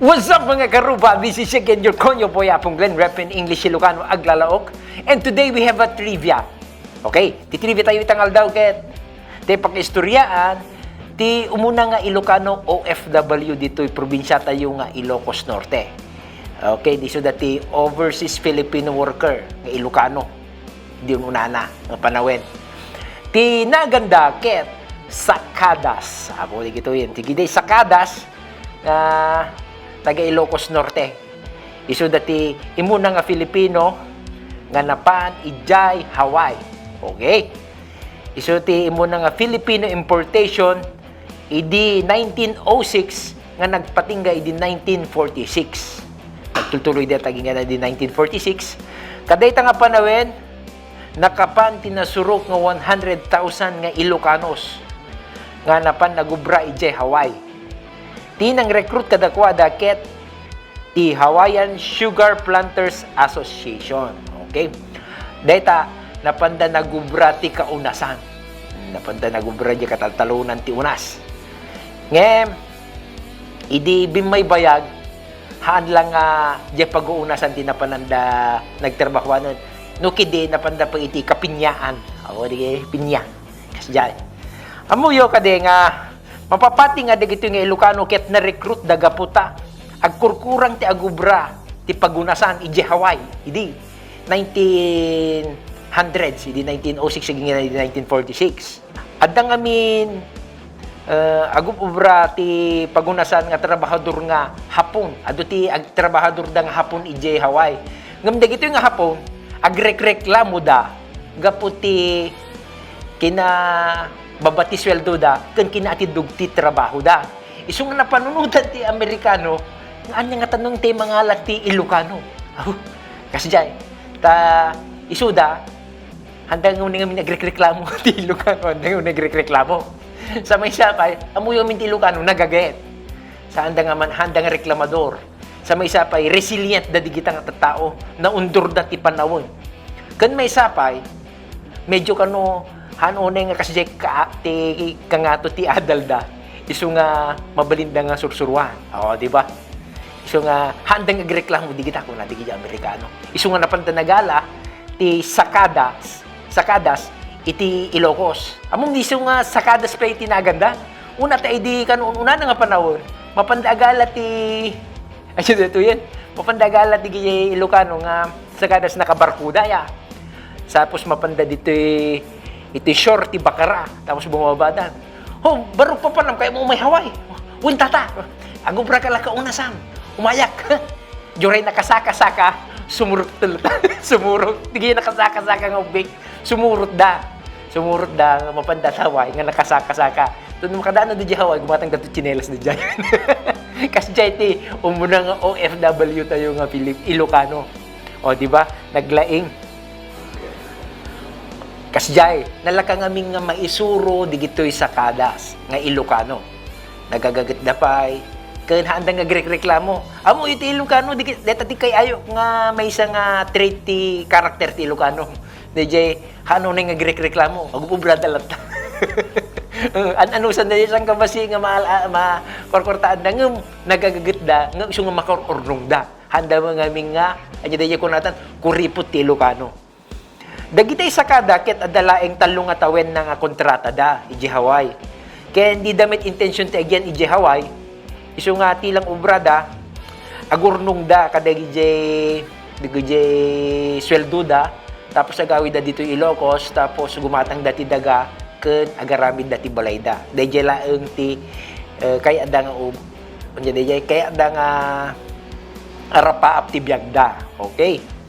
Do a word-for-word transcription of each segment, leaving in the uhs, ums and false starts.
What's up, mga karuba? This is again your konyo boy, Apong Glenn, rep in English Ilocano, aglalaok. And today we have a trivia. Okay, ti trivia tayo itang aldaw ket ti pagkaistoryaan ti umuna nga Ilocano O F W ditoy probinsya tayo nga Ilocos Norte. Okay, isu dati overseas Filipino worker nga Ilocano. Di ununana nga panawen. Ti naganna ket Sakadas. Apo, di kito yan. Ti giday Sakadas nga taga Ilocos Norte. Isu dati imuna nga Filipino nga napan idiay Hawaii. Okay? Isu ti imuna nga Filipino importation idi nineteen oh six nga nagpatingga idi nineteen forty-six. Nagtultuloy dayta agingga idi nineteen forty-six. Kadayta nga panawen, nakapan ti nasurok nga one hundred thousand nga Ilocanos nga napan nagubra idiay Hawaii. Ti nang-recruit kadakuada ket ti Hawaiian Sugar Planters Association. Okay? Dayta, napanda nagubra ti kaunasan. Napanda nagubra di kataltalonan ti unas. Ngem, idi bimmaybayag, haan lang nga di paguunasan ti napananda nagtrabahoanan. No kidi napanda pa iti kapinyaan. Apo, di pinya. Kasdiay. Ammoyo kadi nga mapapati nga dagitoy nga Ilocano ket na-recruit da gapu ta agkurkurang ti agubra ti pagunasan idiay Hawaii idi nineteen hundreds, idi nineteen oh six, agingga idi nineteen forty-six. Adda ngamin, eh, agub-ubra ti pagunasan nga trabahador nga Hapon. Adu ti agtrabahador da nga Hapon idiay Hawaii. Ngem dagitoy nga Hapon, agrekreklamo da gapu ti kinababa ti sueldo da ken kinaatiddog ti trabaho da. Isu nga napanunotan ti Amerikano nga ania nga tanong ti mangala ti Ilocano. Aw, kasdiay. Ta isuda, handa nga unay ngamin agrekreklamo ti Ilocano, handa nga unay agrekreklamo. Sa maysa pay, ammoyo ngamin ti Ilocano, nagaget. Sa handa nga man, handa nga reklamador. Sa maysa pay, resilient da digita nga tattao, naundor da ti panawen. Ken maysa pay, medyo kano, haan unay nga kasdiay ka, ti kangato ti adal da, isu nga mabalin da nga sursuruan. O, di ba? Isu nga, haan da nga agreklamo digita, kuna digiti Amerikano. Isu nga napanda nagala, ti sakadas, sakadas, iti Ilocos. Ammom isu nga sakadas pay ti naganna? Una ta idi kan un-, unana nga panawen, mapanda agala ti, ay, daytoyen. Mapanda agala ti Ilocano nga sakadas nakabarkoda, ya. Tapos mapanda ditoy, iti shore ti Bacara. Tapos bumabada. "Ho, barok, papanam, kayatmo umay Hawaii?" "Wen, tata. Agubra ka la kaunasan. Umayak." Diay nakasaka-saka, sumurot tul-, sumurot. Diay nakasaka-saka nga ubbing, sumurot da. Sumurot da, nga mapanda Hawaii, nga nakasaka-saka. Ket no makadaan da diay Hawaii, gumatang da ti tsinelas da diay. Kasdiay ti umuna nga O F W tayo nga Pilip-, Ilocano. O, di ba? Naglaing. Kasdiay, nalaka ngamin nga maisuro digitoy sakadas nga Ilocano. Nagagaget da pay, ken haanda nga agrekreklamo. Ammo iti Ilocano, di ki-, deta ti kay-ayo nga maysa nga trait ti karakter ti Ilocano. Daydiay, haan unay nga agrekreklamo, agub-ubra da latta. Eh, an-, anusan da, saan ka basi nga ma-, ah, ma-, kurkurtaan da, ngem nagagaget da, ngem isu nga makaur-urnong da. Haanda ngamin nga, anya daydiay kunatan, kuripot ti Ilocano. Dagiti sakada ket adda laeng tallo nga tawenna nga kontratada idiay Hawaii. Ken dida met intention ti agian idiay Hawaii, isu nga ti lang obrada, agurnongda kadagiti, dagiti sueldoda, tapos agawidda ditoy Ilocos, tapos gumatangda ti daga ken agaramidda ti balayda. Daydiay laeng ti, eh, kayatda nga ub-, ania daydiay, kayatda nga arapaap ti biagda. Okay.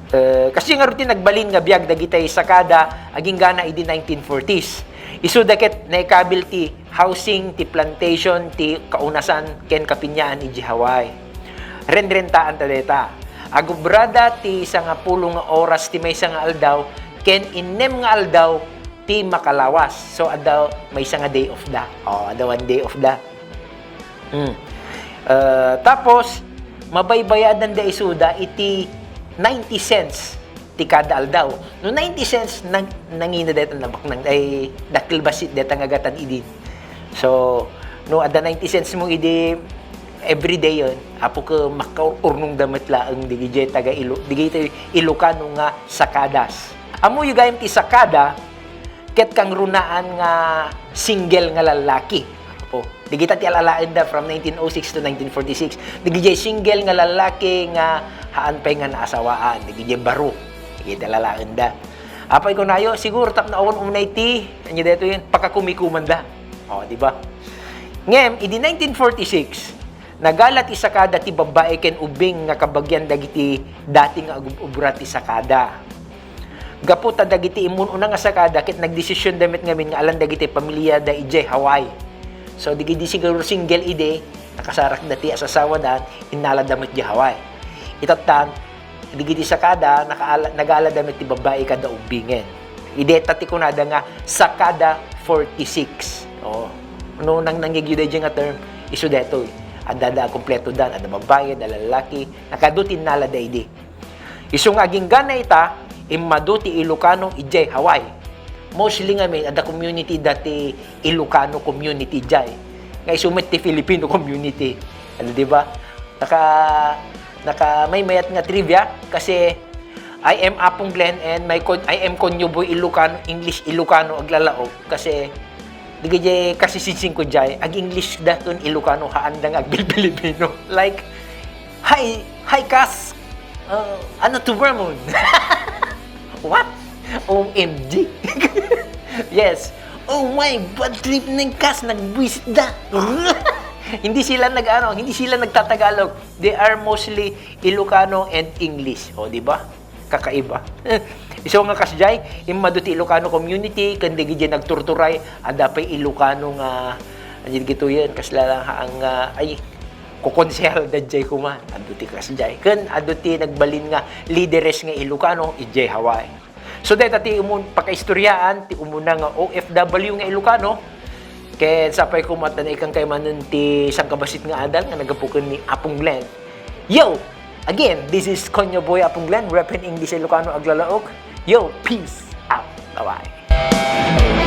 Eh, kastoy ngarud ti nagbalin nga biag dagiti sakada agingga idi nineteen forties. Isuda ket naikabil ti housing, ti plantation, ti kaunasan ken kapinyaan idiay Hawaii. Renrentaanta dayta. Agubrada ti sangapulo nga oras ti maysa nga aldaw ken innem nga aldaw ti makalawas. So, adda maysa nga day off da. O, adda one day off da. Hmm. Eh, tapos, mabaybayadanda isuda iti ninety cents ti kada aldaw. No ninety cents, nang-, nangina dayta nabaknang, ay, dakkel bassit dayta nga gatad idi. So, no adda ninety cents mo idi, Everyday yun. Apo ket makkaurnongda met laeng digiti taga Ilo-, digiti Ilocano nga sakadas. Ammoyo gayam ti sakada, ket kangrunaan nga single nga lallaki. Apo, digita ti al-alaenda from nineteen oh six to nineteen forty-six. Digiti single nga lallaki nga haan pay nga naasawaan. Digiti baro. Digiti al-alaenda. Apay kunayo, siguro tapno awan umuna iti, ania daytoy yun, pakakumikumanda. O, di ba? Ngem, idi nineteen forty-six, nagala ti sakada ti babbai ken ubbing nga kabagian dagiti dati nga agub-ubra ti sakada. Gapu ta dagiti immun-una nga sakada ket nagdesisionda met ngamin nga alan dagiti pamiliada idiay Hawaii. So, digiti siguro single idi, nakasarakda ti asasawada, innalada met idiay Hawaii. Itattan, digiti sakada, nakaala-, nagalada met ti babbai kada ubbingen. Idi ta ti kunada nga sakada forty-six. Oo. No nangnangigyo daydiay nga term, isu daytoy. Addada a kumpleto dan, adda babbai, adda lalaki, nakaadu ti innalada idi. Isu nga aginggana ita, immadu ti Ilocano idiay Hawaii. Mostly ngamin, adda community da ti Ilocano community diay. Nga isu met ti Filipino community. Ano, di ba? Naka-, nakamaymayat nga trivia kasi I am Apong Glenn and my con-, I am Konyoboy Ilocano, English Ilocano aglalaok kasi digiti kasisidsingko diay, ag-English da ken Ilocano, haanda nga agbil-Filipino. Like, "Hi, hi, Kas. Uh, ano to Vermon?" What? O M G. Yes. "Oh my, bad trip ng Kas, nagbuisit da." Hindi sila nag-ano, hindi sila nagtatagalog. They are mostly Ilocano and English. O, di ba? Kakaiba. Isu nga kasdiay, immadu ti Ilocano community, ken dagiti nagturturay, adda pay Ilocano nga, ania dagitoyen, kasla lang ang, ah, ay, kokonsehal da diay koma. Adu ti kasdiay. Ken adu ti nagbalin nga lideres nga Ilocano, idiay Hawaii. So, dayta ti umun-, pakaistoriaan, ti umuna nga O F W nga Ilocano, ken sapay koma ta naikkan kay manen ti sangkabassit nga adal nga naggapu ken ni Apong Glenn. Yo! Again, this is Konyo Boy Apong Glenn, repping English Ilocano aglalaok. Yo, peace out. Bye-bye.